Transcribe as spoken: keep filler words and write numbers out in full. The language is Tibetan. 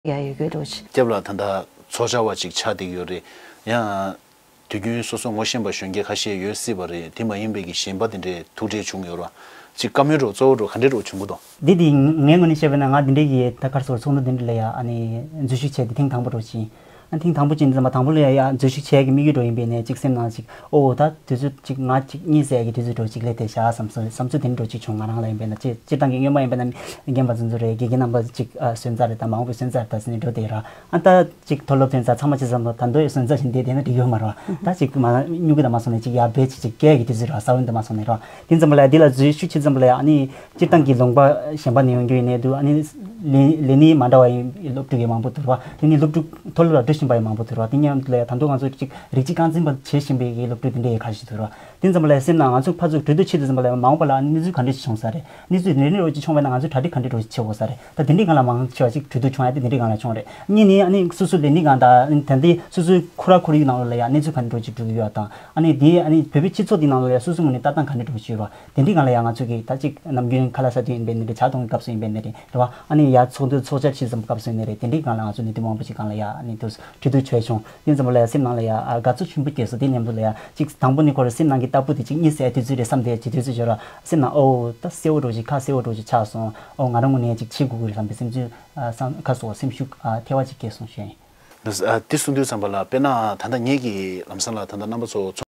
ཡ་ཡོད་རྒྱུ་འདྲ་བོ་ཅིག་སྐྱབས་ལགས། ད་ལྟ་ཚོགས་བཅར་བ་ཅིག་ཆགས་བསྡད་ཡོད་རེད། ཡང་དུས་རྒྱུན་སོ་སོ་ངོ་ཤེས་པ་གཞོན་སྐྱེས་ཁ་ཤས་ཡོད་སྲིད་པ་རེད། དེ་མ་ཡིན་པའི་གི་གཞན་པ་དེ་འདྲས་ཐུག་འཕྲད་བྱུང་ཡོད་ར། ཅིག་བཀའ་མོལ་འདྲ་བོ་གཙོ་བོ་འདྲ་བོ་ག་འདྲས་འདྲ་བོ་བྱུང་གི་འདུག་འདི་དེ་ངའི་ངོས་ནས་བཤད་པ་ན། ང་འདི་འདྲས་ཀྱི་ད་ག་རེ་ཟེར། ཚོགས་འདུ་འདི་འདྲས་ལ་ཡ་ཨ་ནི་འཛུལ་ཞུགས་བྱས་ཏེ་ཐེངས་དང་པོ་འདྲ་བོ་ཅིག་ཨ་ཐེངས་དང་པོ་ཅིག་འདི་ཙམ་པ་དང་པོ་ལ་ཡ་ཡ་འཛུལ་ཞུགས་བྱེད་ཀྱི་དམིགས་ཡུལ་འདྲ་ཡིན་པས་ནས། ཅིག་སེམས་ནང་ཅིག་ཨོ་ད་དུས་ཚོད་ཅིག་ང་ཅིག་གཉིད་སད་ཀྱི་དུས་ཚོད་འདྲ་ཅིག་སླེབས་བསྡད་བཞག་བསམ་ཚུལ་བསམ་ཚུལ་དེ་འདྲ་ཅིག་བྱུང་། ང་རང་ལ་ཡིན་པས་ན། སྤྱིར་སྤྱིར་བཏང་གི་སྔོན་མ་ཡིན་པས་ན་རྒན་པ་ཚོ་ཚོ་རེད། དགེ་རྒན་རྣམ་པ་ཅིག་ཨ་གསོན་ཚར་རེད། ད་མང་པོ་གསོན་ཚར་རེད། ད་ཟེར་ནས་འགྲོ་བསྡད་ར། ཨ་ད་ཅིག་མཐོ་སློབ་ཐོན་ཚར་ཚང་མ་བྱས་ཙང་ད་དུང་གསོན་ཚར་བཞིན་བསྡད་བསྡད་ན་འགྲིག་ཡོད་མ་རེད་བ། ད་ཅིག་མ་སྨྱུ་གུ་དང་མ་སོང་ནས་ཅིག་ཡར་འབད་ཅིག་ཅིག་སྐྱེ་གི་དུས་ཚོད་ར། ས་བོན་དང་མ་སོང་ནས་ར། དེ་ཙམ་པ་ལ་ཡ་འདི་ལ་འཛུལ་ཞུགས་བྱེད་ཙམ་པ་ལ་ཡ་ཨ་ནི་སྤྱིར་བཏང་གི་ལུང་པ་གཞན་པ་ནས་ཡོང་རྒྱུ་ཡིན་ནའི་འདུག་ཨ་ནི་ལས་ལས་གནས་མ་འདྲ་བ་ཡིན་སློབ་ཕྲུག་ཡང་མང་པོ་འདུག་ར། དེ་ནི་སློབ་ཕྲུག་མཐོ་སློབ་ལ་འགྲོ་བཞིན་པ་ཡང་མང་པོ་འདུག་ར། དེ་མཉམ་དུ་ལ་ཡ་ད་དུང་ང་ཚོ་ཅིག་རིགས་གཅིག་རྐང་འཛིན་པ་བྱེད་བཞིན་པའི་གི་སློབ་ཕྲུག་དེ་འདྲ་ཡང་ཁ་ཤས་འདུག་ར། དེ་ཙམ་པ་ལ་ཡ་སེམས་ནང་ང་ཚོ་ཕར་ཚུར་གྲོས་བསྡུར་བྱེད་དུས་ཙམ་པ་ལ་ཡ་མ་འོངས་པ་ལ་གནས་ཚུལ་ག་འདྲ་ཞིག་བྱུང་ས་རེད། གནས་ཚུལ་དེ་འདྲ་འདྲ་བོ་ཅིག་བྱུང་བས་ན་ང་ཚོ་གྲ་སྒྲིག་ག་འདྲ་འདྲ་བོ་ཅིག་བྱེད་དགོས་ས་རེད། ད་དེ་འདྲའི་སྒང་ལ་མང་ཆེ་བ་ཅིག་གྲོས་བསྡུར་བྱུང་ཡ་དེ་དེ་འདྲའི་སྒང་ལ་བྱུང་རེད། གཉིས་ནི་ཨ་ནི་སོ་སོའི་ལས་སྣེ་སྒང་དང་ད་ལྟའི་སོ་སོའི་ཁོ་ར་ཁོར་ཡུག་ནང་ལོགས་ལ་ཡ་གནས་ཚུལ་ག་འདྲ་འདྲ་བོ་ཅིག་འགྲོ་གི་ཡོད་དང་། ཨ་ནི་དེ་ཨ་ནི་བོད་པའི་སྤྱི་ཚོགས་དེ་ནང་ལོགས་ལ་ཡ་སོ་སོའི་ངོས་ནས་ལྟ་སྟངས་ག་འདྲ་འདྲ་བོ་ཅིག་ཡོད་པ། དེ་འདྲའི་སྒང་ལ་ཡང་ང་ཚོ་གིས་ད་ཅིག་ནམ་རྒྱུན་ཁ་ལག་ཟ་དུས་ཡིན་པས་ནི་རེད། ཇ་འཐུང་གི་སྐབས་སུ་ཡིན་པས་ནི་རེད། རེད་བ། ཨ་ནི་ཡར་ཚོགས་འདུ་ཚོགས་བཅར་བྱེད་ཙམ་སྐབས་སུ་ཡིན་ནི་རེད། དེ་འདྲའི་སྒང་ལ་ང་ཚོ་གནད་དོན་མང་པོ་ཅིག་སྒང་ལ་ཡ་ཨ་ནི་དུ་གྲོས་བསྡུར་བྱས་བྱུང་། དེ་ཙམ་པ་ལ་ཡ་སེམས་ནང་ལ་ཡ་ཨ་དགའ་ཚོར་ཆེན་པོ་སྐྱེས་སོང་། དེ་མཉམ་དུ་ལ་ཡ་ཅིག་དང་པོ་ནི་ཁོ་རང་སེམས་ནང་གི་རྟག་བུ་དེ་ཅིག་གཉིད་སད་དུས་ཚོད་རེད་བསམ་སྟེ་བྱེད་དུས་ཚོད་ཅིག་ཡོད་ར། སེམས་ནང་ཨོ་ད་གསལ་བོ་འདྲ་བོ་ཅིག་ཁ་གསལ་བོ་འདྲ་བོ་ཅིག་ཆགས་སོང་། ཨོ་ང་རང་ངོས་ནས་ཅིག་བྱེད་དགོས་ཀྱི་རེད་བསམ་པའི་སེམས་ཚུལ་ཨ་བསམ་ཁ་སོགས་སེམས་ཤུགས་ཨ་ཐེ་བ་ཅིག་སྐྱེས་སོང་ཞུ་ཡ་ཡིན། ཨ་དེ་གསུང་དུས་ཙམ་པ་ལ་དཔེར་ན་ད་ལྟ་ངེད་ཀྱིས་ལམ་སང་ལ་ད་ལྟ་རྣམ་པ་ཚོ་ཚོ།